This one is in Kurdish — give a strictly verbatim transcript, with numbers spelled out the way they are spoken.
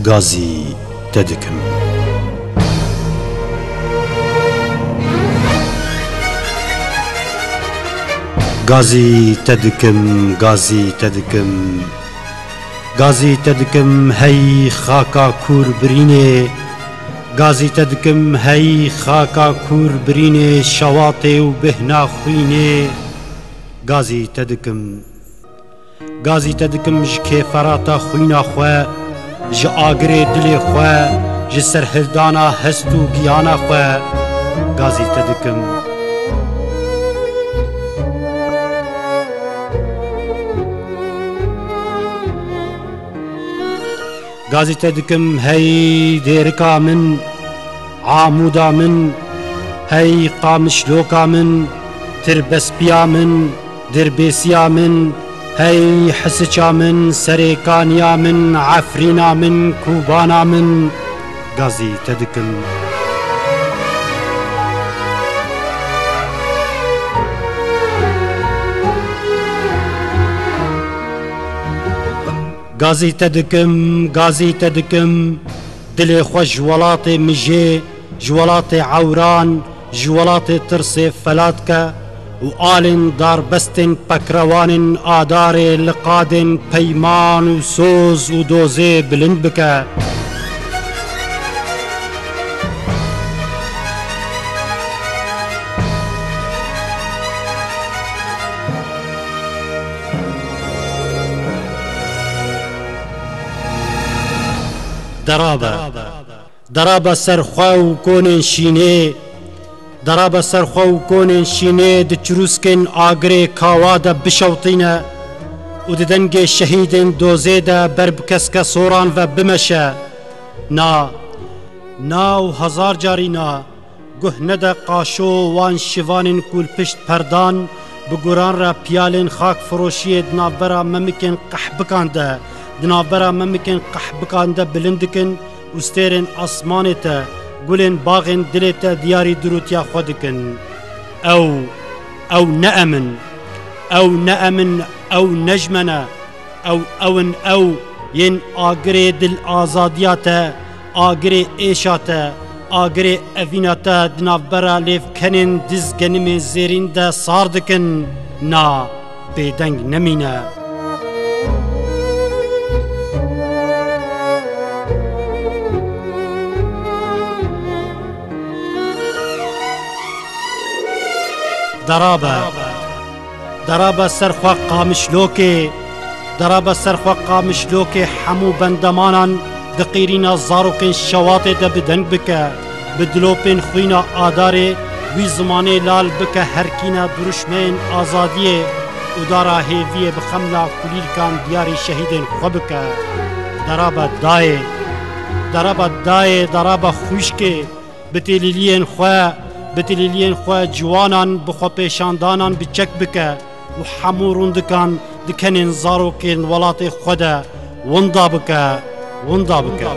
Gazî te dikim. Gazî te dikim, gazî te dikim. Gazî te dikim hey xaka kûr birînê. Gazî te dikim hey xaka kûr birînê, şewatê û bêhna xwînê. Gazî te dikim. Gazî te dikim ji kêferata xwîna xwe, ji agirê dilê xwe, ji serhildana hest û giyana xwe. Gazî te dikim. Gazî te dikim hey dêrika min, amûda min, hey qamişloka min, tirbespiya min, dirbêsiya min, hey hisiça min, serêkaniya min, efrîna min, kûbana min. Gazî te dikim. Gazî te dikim, gazî te dikim. Dilê xwe ji welatê mijê, ji welatê ewran, ji welatê tirsê felat ke û alên darbestên pekrewanên adarê li qadên peyman û soz û dozê bilind bike. Derabe. Derabe ser xwe û konên şînê, derabe ser xwe û konên şînê di çirûskên agirê kawa de bişewtîne û di dengê şehîdên dozê de ber bi keske soran ve bimeşe. Na, na û hezar carî na. Guh nede qaşo wan şivanên ku li pişt perdan bi guran re piyalên xakfiroşiyê di navbera memikên qehbikan de, di navbera memikên qehbikan de bilind dikin û stêrên asmanê te, gulên baxên dilê te diyarî dirûtiya xwe dikin. Ew, ew ne em in. Ew ne em in, ew ne ji me ne. Ew, ew in ew yên agirê dil azadiya te, agirê êşa te, agirê evîna te di navbera lêvkenên dizgenimê zêrîn de sar dikin. Na, bêdeng nemîne. Derabe. Derabe ser xwe qamişlokê, derabe ser xwe qamişlokê hemû bendemanan di qîrîna zarokên şewatê de bi deng bike, bi dilopên xwîna adarê wî zimanê lal bike herkîna dirûşmeyên azadiyê û dara hêviyê bi xemla kulîlkan diyarî şehîdên xwe bike. Derabe dayê, derabe dayê, derabe xwişkê, bi têlîliyên xwe, bi têlîliyên xwe ciwanan bi xwepêşandanan bi çek bike û hemû rûndikan di kenên zarokên welatê xwe de winda bike, winda bike.